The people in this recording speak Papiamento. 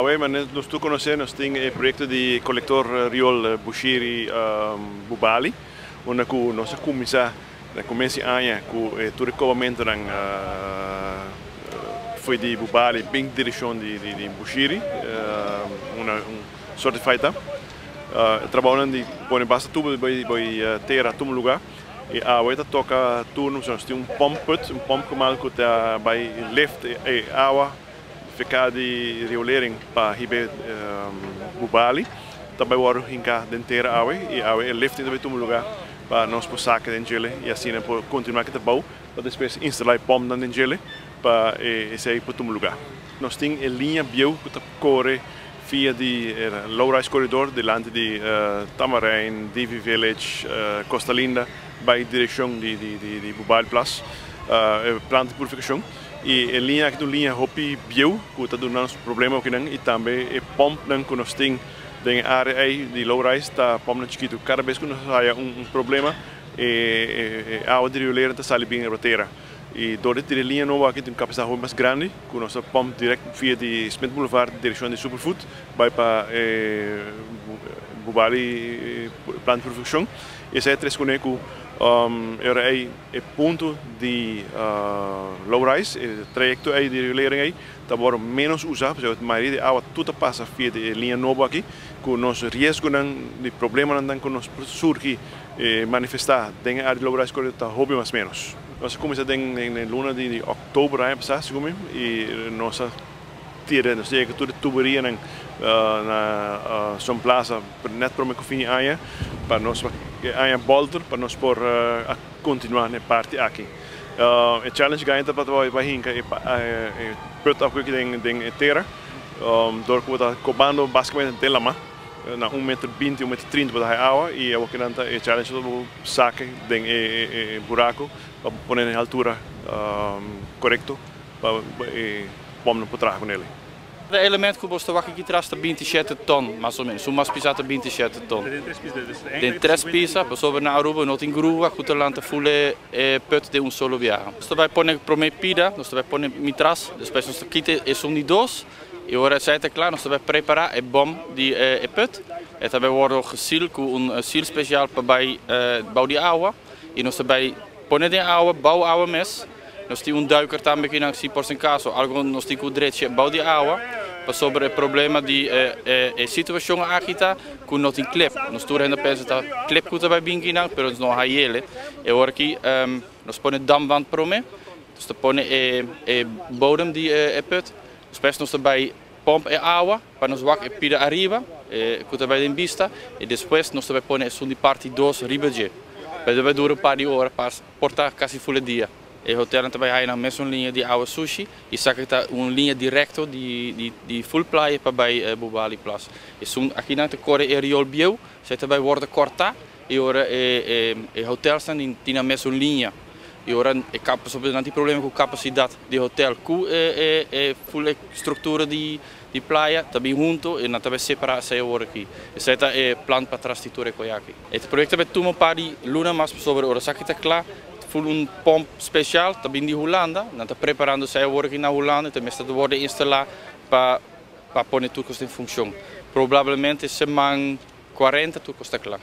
Awe, manera nos tur conoce, nos tin e proyecto di colector riool Bushiri Bubali, unda cu nos a cuminsa na comienso di aña cu tur e cobamentonan for di Bubali bin direccion di Bushiri, unda un certified ta. E trabounan di pone basta tubo bay tera tuma lugar y awe ta toca turno, nos tin un pomp put, un pompgemaal cu ta bay lift e awa feca di riolering pa hibe Bubali. Tambe wordo hinca den tera awe y awe e lifting tambe tuma lugar pa nos por saca den djele y asina por continua cu e trabou pa despues instala e pompnan den djele pa esey por tuma lugar. Nos tin e liña bieu cu ta core via di low-rise corridor dilanti di Tamarijn, Divi Village, Costa Linda bay direccion di Bubali Plas, e planta di purificacion. Y e liña aki ta un liña hopi bieu cu ta duna nos problema okinan y tambe e pompnan cu nos tin den e area ey di low rise ta pompnan chikito. Cada bes cu nos haya un problema, e awa di riolera ta sali bin riba tera. Y door di tira e liña nobo aki tin un capacidad hopi mas grandi cu nos ta pomp direct via di Smith Boulevard direccion di Superfood bay pa e Bubali planta di purificacion. Y esey a tres cune cu e ora ey e punto di low rise, e trayecto ey di riolering ey ta worde menos usa, pasobra e mayoria di awa tur ta pasa via di e liña nobo aki, cu nos riesgonan di problemanan cu nos por surgi manifesta den e area di low rise corridor ta hopi mas menos. Nos a cuminsa den luna di october aña pasa, segun mi, y nos a tira, nos a yega tur e tuberianan na Sun Plaza net prome cu fin di aña, pa nos aña bolter, pa nos por a continua na e parti aki. E challenge grandi ta pa hinca e put aki den e tera, door cu bo ta cobando basicamente den lama, na 1 meter 20, 1 meter 30 bo ta haya awa, y awor kinan ta e challenge ta bo saca den e buraco pa pone na altura corecto pa e pomp por traha cu ne. E element cu bo ta wak aki tras ta 27 ton, mas o menos. Un mas pisa ta 27 ton. Den tres pisa, pasobra na Aruba no tin grua cu ta lanta full e put di un solo biaha. Nos ta bay pone prome pida, nos ta bay pone mitras, despues nos ta kita esun di dos, y ora esey ta cla, nos ta bay prepara e bom di e put. E ta bay wordo geseal cu un seal special pa bay bou di awa, y nos ta bay pone den awa, bou awa mes. Nos tin un duiker tambe cu si por si acaso algo nos tin cu drecha bou di awa, pasobra e problema di e situacion aki ta cu no tin klep. Nos tur hende pensa ta klep cu ta bay bin aki, pero no hayele. Y awor aki nos pone damwand prome, nos ta pone e bodem di e put. Despues nos ta bay pomp e awa pa nos wak e pida ariba, cu ta bay den bista, y despues nos ta bay pone esun di parti 2 riba dje. Pero bay dura un par di ora, pa por ta casi full dia. E hotel tambe tin e mesun liña di awa sushi y esaki ta un liña directo di full playa pa bay Bubali Plas. Esun aki nan ta core e riool bieu, esey tambe wordo corta y ora e hotel tin e mesun liña. Y ora e no tin problema cu capacidad di hotel cu e full structura di playa tambe hunto y nan tambe separa esey awor aki. Esey ta e plan pa tras di tur e aki. E proyecto ta tuma un par di luna mas pasobra ora esaki ta cla, full un pomp special tambe di Hulanda, nan ta preparando esey awor aki na Hulanda, tambe ta wordo instala pa pone tur cos den funcion. Probablemente siman 40 tur cos ta cla.